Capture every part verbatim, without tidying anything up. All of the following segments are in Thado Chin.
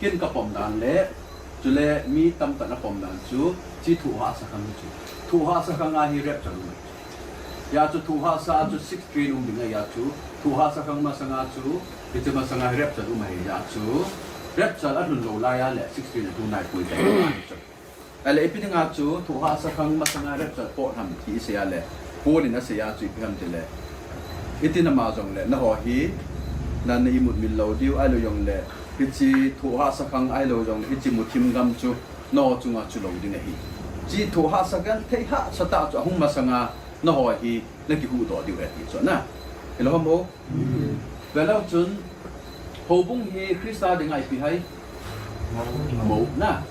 Ken kapom dan le, chule mi tamtah in apom dan chu, hiche thohhahsa khang chu. Thohhahsa khang a hi rapture um ahi. Hijeh chun thohhahsa chu six train um ding ahi chu, thohhahsa khang masanga chu, hiche masanga hi rapture um ahi hijeh chun, rapture alhun lou laiya le six train alhun nai poi ti ahi chu. Ahile ipi dinga chu thohhahsa khang masanga rapture pot ham ti isei a le, Paul in asei a chu ipi ham tile, iti nama jongle, nangho hi, nana imut mil lou diu, ahilou jongle, hiche thohhahsa khang ahilou jongle, hiche muthim gam chu, nangho chunga chu lou ding ahi. Hiche thohhahsa genthei hahsatah chu ahung masanga, nangho hi, nakihuhdoh diu ahi ti chu na. Hilou ham o. Velou chun, houbung hi Christa dinga ipi ham? Mou na.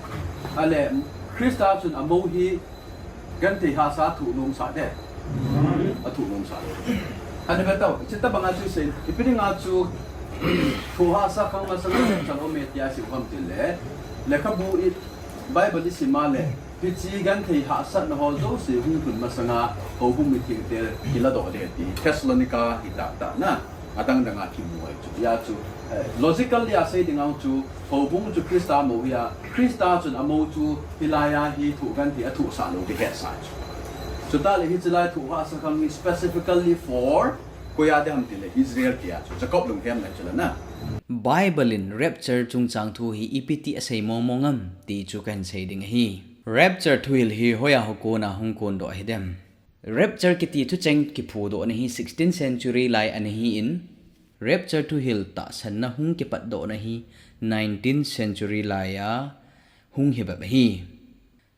Ahile, Christa chun amou hi genthei hahsa athoh nomsa de. Athoh nomsa. Ahile ve tao, hiche tobanga chu isei, ipi dinga chu, thohhahsa khang masanga rapture um e tia isei u ham tile, lekhabu i, Bible isim a le, hiche genthei hahsatna ho jouse hung lhun masanga, houbung mithengte kiladoh ding ti, Thessalonica hi tahtah na, adang danga kimu ahi chu. Hijeh chun, eh, logically asei dinga chu, houbung chu Christa mou hi a, Christa chun amou chu hilaiya hi thoh genthei athohsah lou ding hetsah chu. Chutah le hiche lai thohhahsa khang hi specifically for, koi a ding ham tile Israel tia chu, Jacob lungthim lai chu la na. Bible in rapture chungchang thu hi ipi ti asei mong mong am ti chu kahin sei ding ahi. Rapture thuhil hi hoiya ho kona hung kondoh ahidem? Rapture kiti thucheng kiphudohna hi sixteenth century lai ana hi in, rapture thuhil tahsanna hung kipatdohna hi nineteenth century laiya hung hi bep ahi.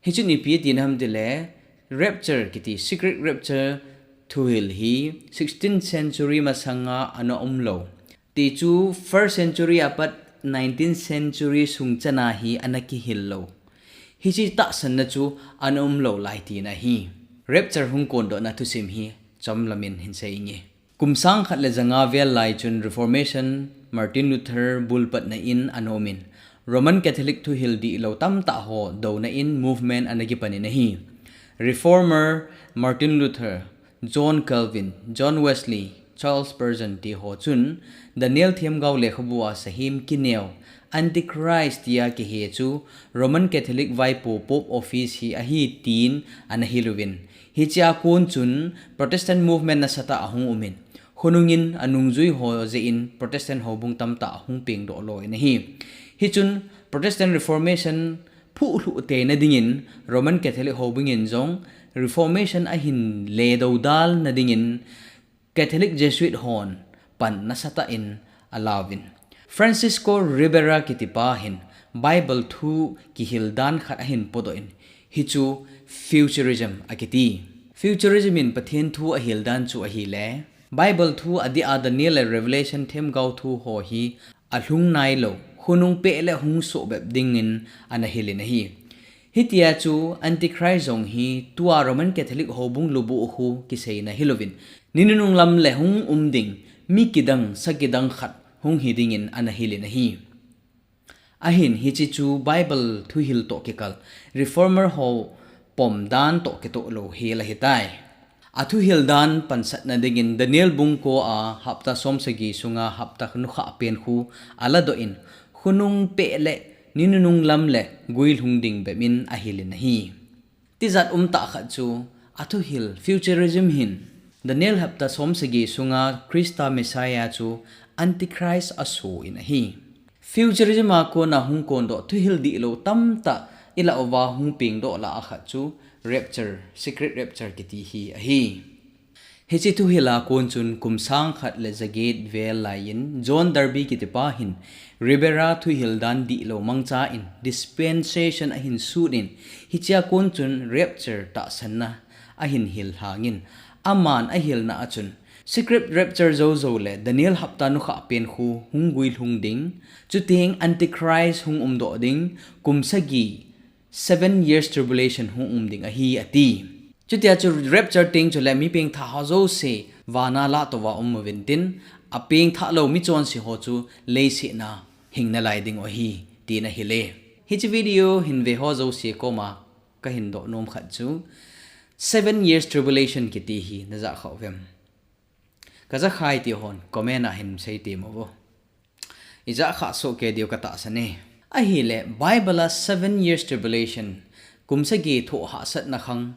Hichun ipi tina ham tile, rapture kiti, secret rapture thuhil hi sixteenth century masanga ana umlou. Ti chu first century apat nineteenth century sung chana hi ana kihil lou. Hiche tahsanna chu ana umlou lai tina ahi. Rapture hung kondohna thusim hi chomlam in hin sei inge. Kum sang khat le janga vel lai chun Reformation, Martin Luther bulpatna in ana um in, Roman Catholic thuhil dihlou tamtah ho douna in movement ana kipan in ahi. Reformer Martin Luther, John Calvin, John Wesley, Charles Spurgeon ti ho chun Daniel themgao lekhabu a sahem kineo, Antichrist tia kihe chu Roman Catholic vaipo Pope office hi ahi tin ana hil uvin, hichea kon chun Protestant movement nasatah ahung um in, khonung in anungjui ho jeh in Protestant houbung tamtah ahung pengdoh lou in ahi. Hichun Protestant Reformation phuhlhuh theina dingin Roman Catholic houbung in jong Reformation ahin ledodal na dingin Catholic Jesuit hon pan nasatah in alauvin. Francisco Ribera kitipa hin Bible thu kihil dan khat ahin podoh in, hichu futurism akiti. Futurism in Pathen thu ahil dan chu ahile, Bible thu adeh a Daniel le Revelation themgao thu ho hi alhung nailou, khonung peh le hung soh bep dingin ana hil in ahi. Hitia chu Antichrist jong hi tua Roman Catholic houbung lubuh khu kiseina hilouvin, ni nunung lam le hung um ding, mi kidang, sa kidang khat hung hi dingin ana hil in ahi. Ahin hiche chu Bible thuhil toh kikal, Reformer ho pom dan toh kitoh lou hel ahitai. Athuhil dan pansatna dingin Daniel bung ko a hapta somsagi sunga hapta nukhah pen khu aladoh in, khonung peh le ni nunung lam le guilhung ding bep in ahil in ahi. Tijat umtah khat chu, athuhil futurism hin Daniel hapta somsagi sunga Christa Messiah chu Antichrist aso in ahi. Futurism a kona hung kondoh thuhil dihlou tamtah ilah uva hung pengdoh lah a khat chu rapture, secret rapture kiti hi ahi. Hiche thuhil a kon chun kum sang khat le jaget vel lai in John Darby kitipa hin Ribera thuhil dan dihlou mangcha in dispensation ahin sut in, hichea kon chun rapture tahsanna ahin hil lhang in, aman ahilna a chun, secret rapture jou jou le Daniel hapta nukhah pen khu hung guilhung ding, chuteng Antichrist hung umdoh ding, kum sagi, seven years tribulation hung um ding ahi ati. Chutia chu rapture teng chule mi pengthah ho jouse vana lahtouva um uvin tin, apengthah lou michonse ho chu leiset a hing nalai ding u ahi, tin ahile. Hiche video hin ve ho jouse koma kahin doh nom khat chu, seven years tribulation kiti hi najah khah uvem? Kajah khai ti hon comment a hin sei temo vo. Ijah khah soh kei diu katahsan e. Ahile, Bible a seven years tribulation, kum sagi thoh hahsatna khang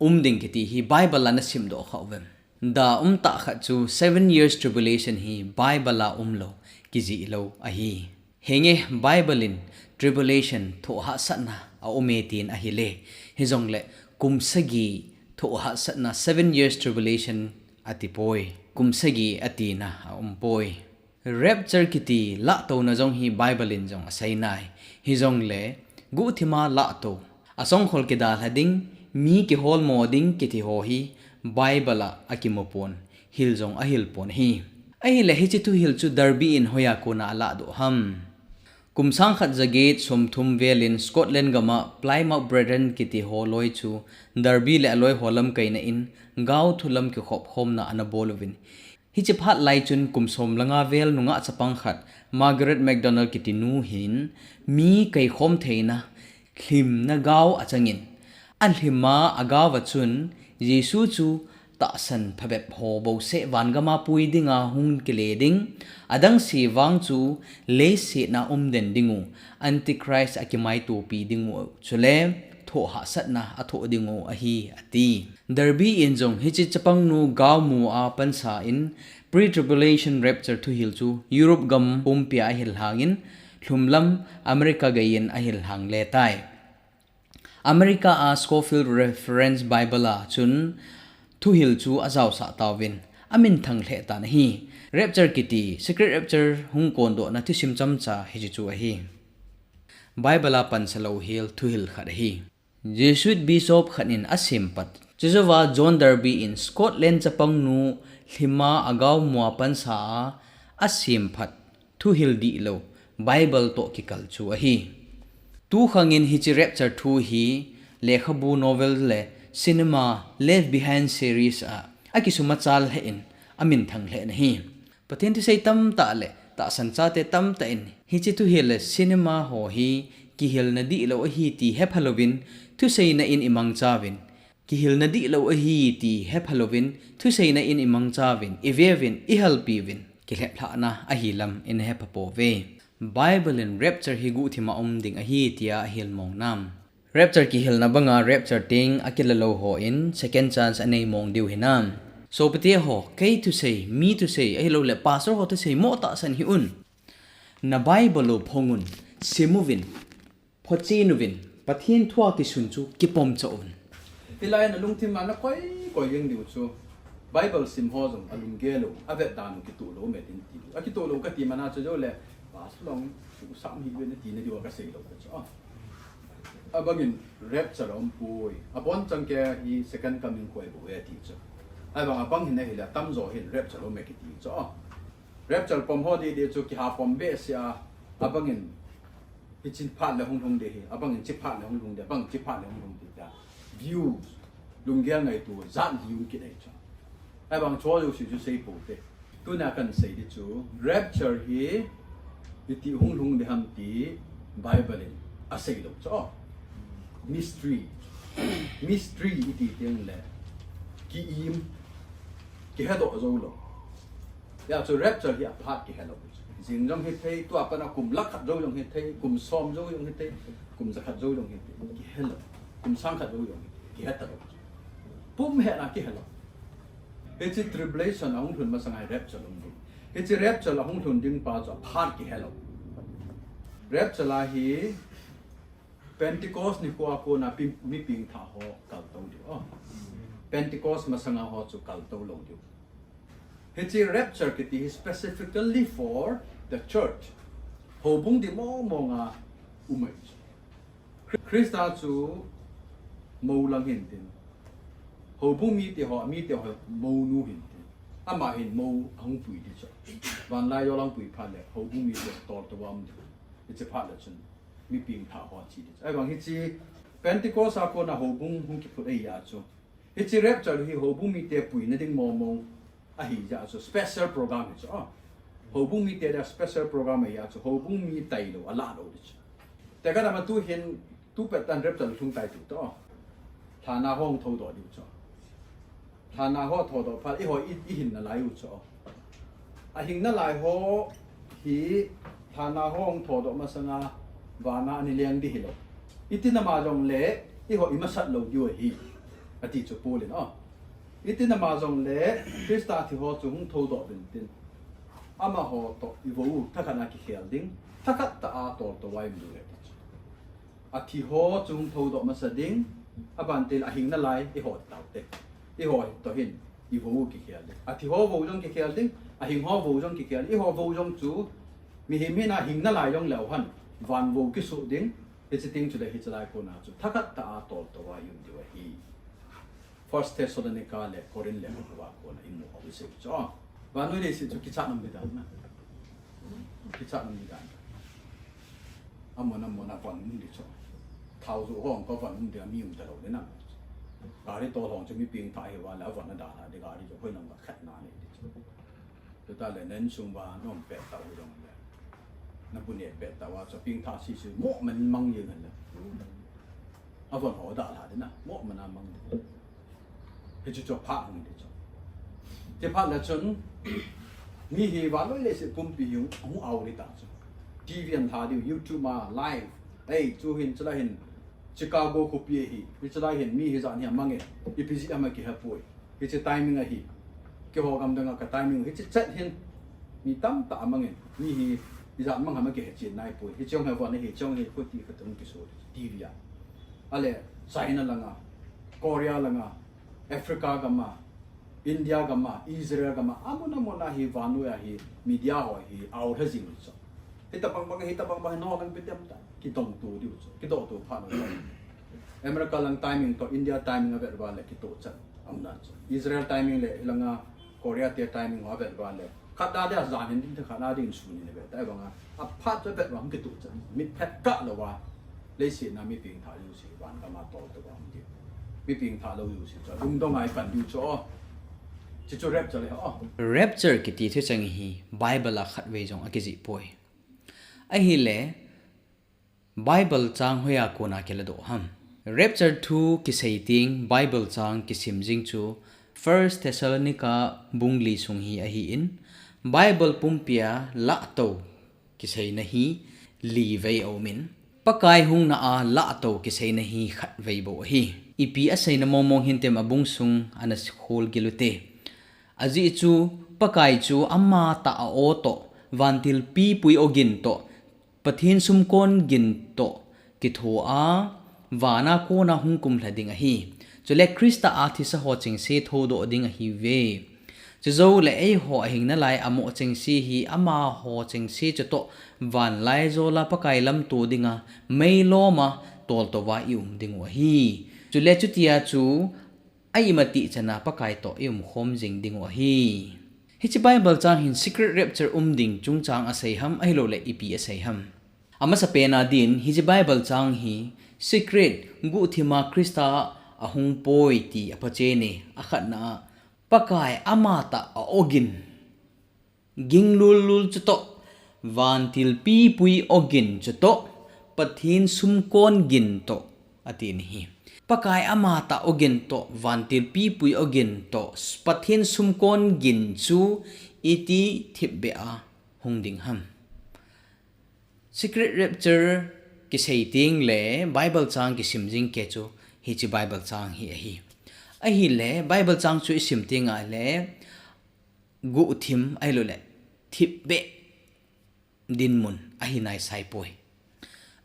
um ding kiti hi Bible a na simdoh kha uvem? Da um tah khat chu seven years tribulation hi Bible a um lo, kijih lo ahi. Henge Bible in tribulation thoh hahsatna a um e tin ahile, hijongle kum sagi thoh hahsatna seven years tribulation ati poi. Kum sagi atina a um poi. Rapture kiti lahtouna jong hi Bible in jong asei nai. Hijongle, guhthima lahtou, asongkhol kidalha ding, mi kiholmo ding kiti ho hi Bible a akimu pon, hil jong ahil pon ahi. Ahile hiche thuhil chu Darby in hoiya kona alahdoh ham? Kum sang khat ja get som thum vel in Scotland gam a Plymouth Brethren kiti ho loi chu Darby le aloi ho lamkaina in gao thu lam kikhop khomna ana bol uvin, hiche phat lai chun kum som le nga vel nungah chapang khat, Margaret MacDonald kiti nu hin, mi kaikhom theina lhimna gao achangin, alhim a agao a chun, Jesu chu tahsan phabep ho bouseh van gam a pui dinga hung kile ding, adang se vang chu leiset a um den ding u, Antichrist akimaitopi ding u, chule thoh hahsatna athoh ding u ahi, ati. Darby in jong hiche chapang nu gao mu a pansa in pre-tribulation rapture thuhil chu Europe gam pumpi a ahil hangin, lhum lam America gei in ahil hang le tai. America a Scofield Reference Bible a chun thuhil chu ajaosah tauvin, aminthang lheh tan ahi. Rapture kiti, secret rapture hung kondohna thusim chomcha hiche chu ahi. Bible a pansa lou hel thuhil khat ahi. Jesuit Bishop khat in asemphat. Chujouva John Darby in Scotland chapang nu lhim a agao mu a pansa a asemphat thuhil dihlou Bible toh kikal chu ahi. Tukhang in hiche rapture thu hi lekhabu, novel le cinema Left Behind series a akisumachal lheh in aminthang lheh in ahi. Pathen thusei tamtah le tahsan chate tamtah in hiche thuhil le cinema ho hi kihilna dihlou ahi ti hepha louvin, thuseina in imangchauvin, kihilna dihlou ahi ti hepha louvin, thuseina in imangchauvin, iveuvin, ihalpiuvin, kilheplhahna ahi lam in hepha pouve. Bible in rapture hi guhthima um ding ahi tia ahil mong nam? Rapture kihilna banga rapture teng akila lou hon second chance anei mong diu hinam? Sopite ho, kei thusei, mi thusei, ahilouleh pastor ho thusei mo tahsan hih un. Na Bible u phong un, sim uvin, phochen uvin, Pathen thua kisun chu kipom chah uvin. Hilai a na lungthim a na koi koi jeng diu chu, Bible sim ho jong alunggel u, avetdan u kitoh lou me tin ti. Akitoh lou kati mana chu jouleh, pastor long, u sam hih uvin tina diu a kasei lou chu. Abangin rapture aumpoi. Abonchan kei hi second coming koi bou e ti chu. Abang abang hin ahile tamjo hin rapture aume kiti chu. Rapture pom ho didi chu kiha pom behseh a, abangin hiche phat le hung lhung ding ahi, abangin hiche phat le hung lhung ding, abangin hiche phat le hung lhung ding tia view, lunggel ngaito jat li hung kinei chu. Abang chu jouse chu sei poute. Tuna kahin sei ding chu, rapture hi iti hung lhung ding ham ti Bible in asei lou chu. Mystery. Mystery iti tengle ki-im, kihedoh jou lou. Hijeh chun rapture hi aphat kihe lou. Jing jong hithei, tua pat a kum lakh khat jou jong hithei, kum som jou jong hithei, kum jakhat jou jong hithei, kihe lou. Kum sang khat jou jong hithei, kihe talou. Pum hetna kihe lou. Hiche tribulation ahung lhun masang a hi rapture um ding. Hiche rapture ahung lhun ding pa chu aphat kihe lou. Rapture a hi Pentecost nikho a kona pi-, mi pengthah ho kaltou diu. Oh. Pentecost masanga ho chu kaltou lou diu. Hiche rapture kiti hi specifically for the church. Houbung dimong mong a um ahi. Khrista chu mou lang hintin, houbung mite ho, mite ho mounu hintin, ama hin mou ahung pui ding chu. Vanlaiho lang pui phat le houbung mite toltou a um ding. Hiche phat le chun mi pengthah ho che ding chu. Ahivang hiche Pentecost a kona houbung hung kiphut ahi a chu. Hiche rapture hi houbung mite puina ding mong mong ahi jeh a chu special program hi chu. Ah. Houbung mite dia special program ahi a chu, houbung mi tailou, alah lou ding chu. Tekah nama tu hin, tu pet tan rapture lhung tai ti toh. Lhana ho hung thoudoh diu chu. Lhana ho thoudoh phat, eiho i, i hin nalai u chu. Ahing nalai ho hi, lhana ho hung thoudoh masanga, vana ana leng ding hilou. Iti nama jongle, eiho imasat lou diu ahi. Ati chu Paul in, oh. Iti nama jongle, Christa thi ho chu hung thoudoh uvin tin. Amaho toh ivou u, thakhat a kikhel ding, thakhat tah a toltou a ium diu ahi ti chu. Athi ho chu hung thoudoh masa ding, aban tile ahing nalai, eiho ti taute. Eiho toh hin, ivou u kikhel ding. Athi ho vou jong kikhel ding, ahing ho vou jong kikhel ding. Eiho vou jong chu, mihem hina hing nalai jongleu hen, van vou kisoh ding, hiche teng chule hiche lai kona chu, thakhat tah a toltou a ium diu ahi. First Thessalonica le Corinth lekhabu a kona imu u ahi chu. Vannoi leiset chu kichat nom ding dan na. Kichat nom ding dan. Amon amon a von um ding chu. Thao joh ho kavon um ding a mi um talou ding na. Gari tol ho chu mi pengthah hi uva le avon adalha ding gari chu hoilam khat na nei ding chu. Chutah le na insung uva na um pet tah u jongle. Na bu neh pet tah uva chu pengthah sese moh man mang jeng hen le. Avon ho dalha ding na, moh man a mang ding. Hichu chu phat hung ding chu. Ti phat le chun, mi hi vannoi leiset pumpi hi hung, hung ao ding ta chu. T V ana lha diu, YouTube a live. Ei, chu hin, chulai hin, Chicago khopi ahi. Hiche lai hin, mi hijat hi amang e. Ipi jeh ham akihe poi. Hiche timing ahi. Keiho gam danga ka timing. Hiche chet hin, mi tamtah amang in. Mi hi, ijat mang ham akihe chen nai poi. Hiche jong hi von ahi, hiche jong hi khuti khat hung kiso T V a. Ale, China langa, Korea langa, Africa gam a, India gam a, Israel gam a, amun amun a hi vannoi a hi media ho hi ao lha jing u chu. Hitabang bang, hitabang bang, nao lang pi tem ta, kidong to diu chu, kidoh to phat u chu. America lang timing toh, India timing avet uva le kitoh chan, aum dan chu. Israel timing le, hilanga Korea te timing ho avet uva le, khat na dia jan hin ding, khat na dia sun hin avet, tai banga, aphat chu avet uva hung kitoh chan, mitphet kah louva, leiset na mi pengthah jouse, van gam a toltou a um ding. Mi pengthah lou jouse chu, lungdong a ipan diu chu, oh. Chuchu rapture le, oh. Rapture kiti thucheng hi Bible a khatvei jong akijih poi. Ahile, Bible chang hoiya kona kiladoh ham. Rapture thu kisei teng Bible chang kisim jing chu First Thessalonica bung li sung hi ahin, Bible pumpia lahtou kiseina hi li vei aumin, Pakai hungna a lahtou kiseina hi khatvei bou ahi. Ipi aseina mongmong hintem abung sung ana khol gil ute. Ajeh chu Pakai chu amatah a-o toh, vantil pipui ogin toh, Pathen sumkon gin toh kitho a, vana kona hung kumlha ding ahi. Chule Christa a thisa ho chengse thoudoh ding ahiuve. Chujou le eiho ahing nalai amoh chengse hi amaho chengse chutoh vanlaijol a Pakai lamto dinga meilom a toltou a i um dingu ahi. Chule chutia chu a imatih chana Pakai toh i umkhom jing dingu ahi. Hiche Bible chang hin secret rapture um ding chungchang asei ham, ahilouleh ipi asei ham. Amasapen a din hiche Bible chang hi secret guhthima Christa ahung poi ti aphachen e, akhatna a Pakai amatah a-ogin. Ginglul lul chutoh, vantil pipui ogin chutoh, Pathen sumkon gin toh, atin ahi. Pakai amatah ogin toh, vantil pipui ogin toh, Pathen sumkon gin chu iti thipbeh a hung ding ham. Secret rapture kisei teng le Bible chang kisim jing kei chu hiche Bible chang hi ahi. Ahile Bible chang chu isim teng a le guhthim ahilouleh thipbeh dinmun ahi naisai poi.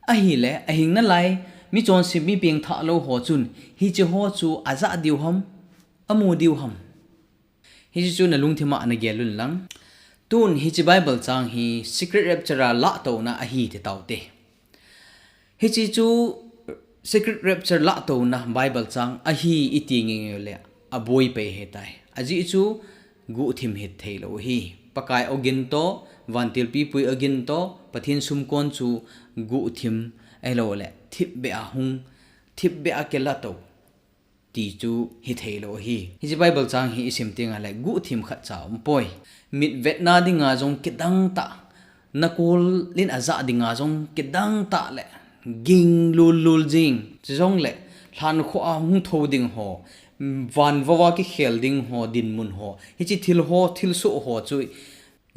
Ahile ahing nalai mi chonse mi pengthah lou ho chun hiche ho chu ajah diu ham, amu diu ham. Hiche chu nalungthim a nagel un lang. Tun hiche Bible chang hi secret rapture a lahtouna ahi ti taute. Hiche chu secret rapture lahtouna Bible chang ahi iti ngenge le aboi pei ahitai. Ajeh chu guhthim hithei lou ahi. Pakai ogin toh, vantil pipui ogin toh, Pathen sumkon chu guhthim ahilouleh thipbeh a hung, thipbeh a kilato ti chu hithei lou ahi. Hiche Bible chang hi isim teng a le guhthim khatcha umpoi. Mitvetna dinga jong kidang tah, nakol in ajah dinga jong kidang tah le ginglul lul jing. Chujongle lhankhuh a hung thou ding ho, van vou a kikhel ding ho, dinmun ho, hiche thil ho, thilsoh ho chu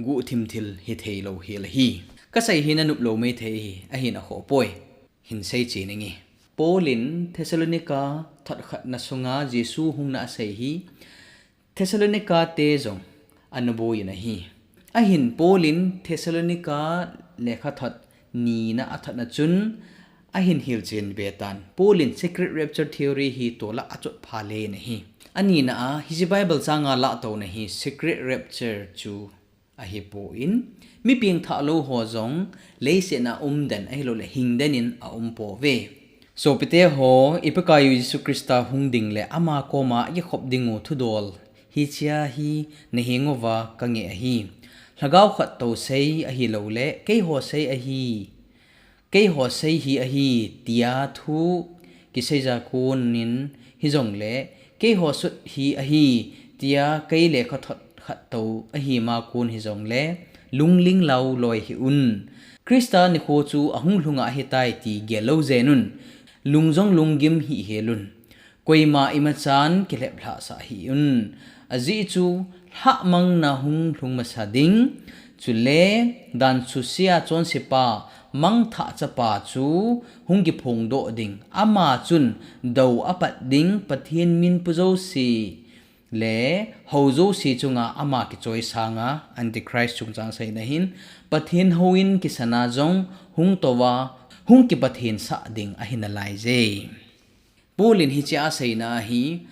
guhthim thil hithei lou hel ahi. Kasei hi nanop lou maithei hi, ahin akhoh poi. Hin seiche nange. Paul in Thessalonica thot khatna sunga Jesu hungna asei hi Thessalonica te jong ana boi in ahi. Ahin Paul in Thessalonica lekhathot nina athotna chun ahin hilchen be tan. Paul in secret rapture theory hi tola achot pha le in ahi. Anina a, hiche Bible changa lahtouna hi secret rapture chu ahipon, mi pengthah lou ho jong leiset a umden ahilouleh hingden in aum pouve. Sopite ho, i Pakaiyu Jesu Christa hung ding le ama koma ikhop dingu thudol hichea hi nahenguva kange ahi. Lhagao khat tou sei ahilouleh, keiho sei ahi, keiho sei hi ahi, tia thu kiseija konin hijongle, keiho sut hi ahi, tia kei lekhathot khat tou ahima kon hijongle, lungling lou loi hih un. Christa nikho chu ahung lhunga ahitai ti gel lou jen un. Lung jong lunggim hih hel un. Koima imachan kilheplhah sah hih un. Ajeh chu lhahmangna hung lhung masa ding, chule dan susia chonsepa mangthah chapa chu hung kiphongdoh ding. Ama chun dou apat ding, Pathen min pu jouse le hou jouse chunga ama kichoi sanga, Antichrist chungchang seina hin, Pathen houin kisana jong hung touva, hung kipathensah ding ahi nalaiye. Paul in hichea aseina hi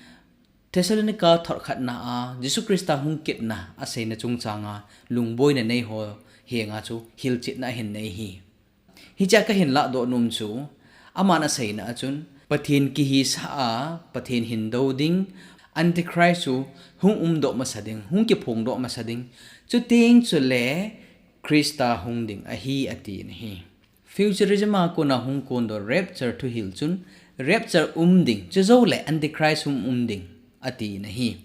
Thessalonica thot khatna a Jesu Christa hung kitna aseina chungchanga lungboina nei ho henga chu hilchetna ahin nei hi. Hichea kahin lahdoh nom chu, aman aseina a chun, Pathen kihisah a, Pathen hindou ding, Antichrist chu hung umdoh masa ding, hung kiphongdoh masa ding, chuteng chule Christa hung ding ahi, atin ahi. Futurism a kona hung kondoh rapture thuhil chun, rapture um ding, chujouleh Antichrist hung um ding, atin ahi.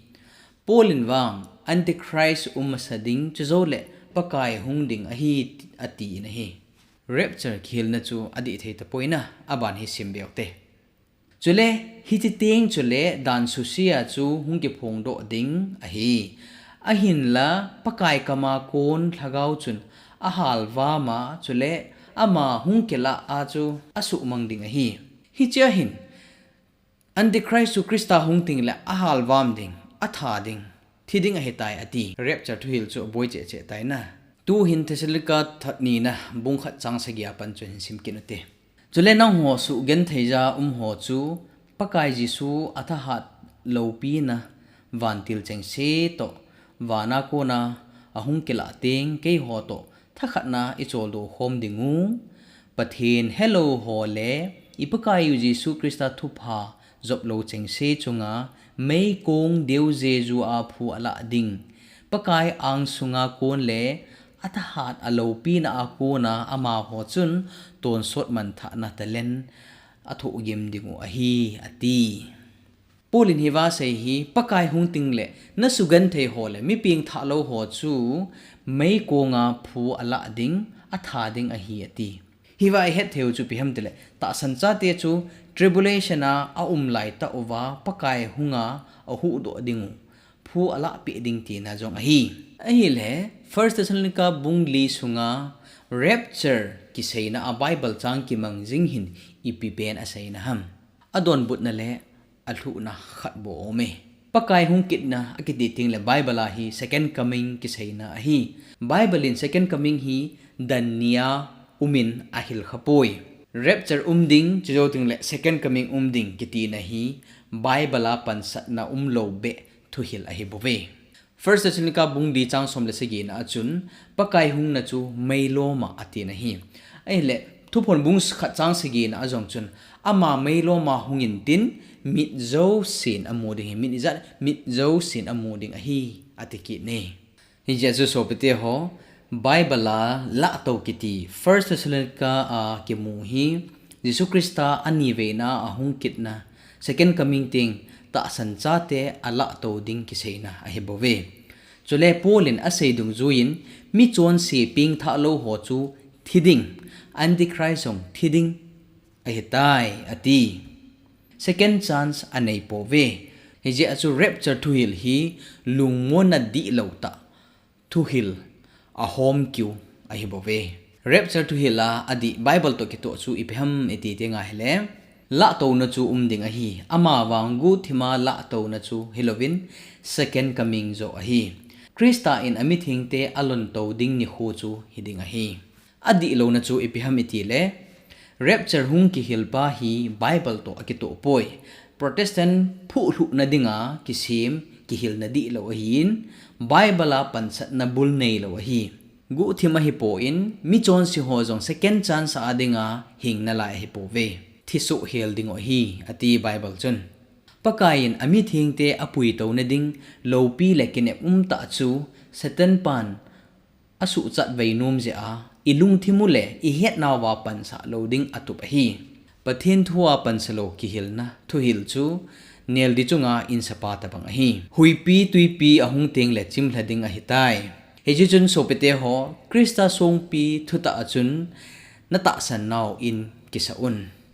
Paul in vang, Antichrist um masa ding, chujouleh Pakai hung ding ahi, atin ahi. Rapture kihilna chu adih thei tapoina, aban hi sim be u te. Chule, hiche teng chule dan susia chu hung kiphongdoh ding ahi. Ahinla, Pakai kama kon lhagao chun ahalvam a, chule ama hung kilah a chu asuhmang ding ahi. Hichea hin, Antichrist chu Christa hung tengle ahalvam ding, atha ding, thi ding ahitai ati. Rapture thuhil chu aboi cheh cheh taina. Tuhin Thessalonica thot nina bung khat chang sagi a pan chu hin sim kit u te. Chule nangho sugentheija umho chu Pakai Jesu athahat loupina vantil chengse toh vana kona ahung kilah teng keiho toh thakhatna icholdo khom dingu. Pathen helou ho le i Pakaiyu Jesu Christa thupha joplou chengse chunga meikong deujeju a phu alah ding, Pakai angsunga kon le athahat aloupina a kona amaho chun tonsot manthahna talent athohgim dingu ahi, ati. Paul in hiva asei hi, Pakai hung tengle nasugenthei ho le mi pengthah lou ho chu meikonga phu alah ding, atha ding ahi, ati. Hiva ihet theiu chu ipi ham tile, tahsan chate chu tribulation a aum laitah uva Pakai hunga ahuhdoh dingu, phu alahpeh ding tina jong ahi. Ahile, First Thessalonica bung li sunga rapture kiseina a Bible chang kimang jing hin ipi pen aseina ham? Adonbutna le alhuhna khat bou aume. Pakai hung kitna akiti tengle Bible a hi second coming kiseina ahi. Bible in second coming hi dan nia umin ahilkhapoi. Rapture um ding, chujou tengle second coming um ding kitina hi Bible a pansatna umlou beh thuhil ahibouve. First Thessalonica bung li chang som le sagina a chun, Pakai hungna chu meiloma atina ahi. Ahile, Thuphon bung khat chang sagina a jong chun, ama meiloma hung intin, mit jousen amu ding ahi, mit ijat, mit jousen amu ding ahi, ati kit e. Hijeh a chu sopite ho, Bible a lahtou kiti, First Thessalonica a kimu hi, Jesu Christa aniveina ahung kitna, second coming teng, tahsan chate alahtou ding kiseina ahibouve. Chule Paul in asei dungjuiyin, michonse pengthah lou ho chu thi ding, Antichrist jong thi ding ahitai, ati. Second chance aneipouve. Hijeh a chu rapture thuhil hi lungmonna dihlou tah thuhil ahomkiu ahibouve. Rapture thuhil a adih Bible toh kitoh chu ipi ham iti teng ahile, lahtouna chu um ding ahi. Amavang guhthima lahtouna chu hilouvin, second coming joh ahi. Christa in amithengte alonto ding nikho chu hiding ahi. Adihlouna chu ipi ham itile, Rapture hung kihilpa hi Bible toh akitoh poi. Protestant phuhlhuhna dinga kisem kihilna dihlou ahin, Bible a pansatna bul neilou ahi. Guhthim ahipoi, michonse ho jong second chance a dinga hing nalai ahipouve. Thisoh hel dingu ahi, ati Bible chun. Pakaiyin amithengte apuitouna ding loupi le kinep umtah chu Satan pan asuhchat vei nom jeh a, ilungthim u le ihetnauva pansah lou ding atup ahi. Pathen thua pansalou kihilna thuhil chu neldi chunga insapa tobang ahi. Huipi twipi ahung tengle chimlha ding ahitai. Hiche chun sopite ho, Christa songpi thutah a chun natahsan nau in kisah un.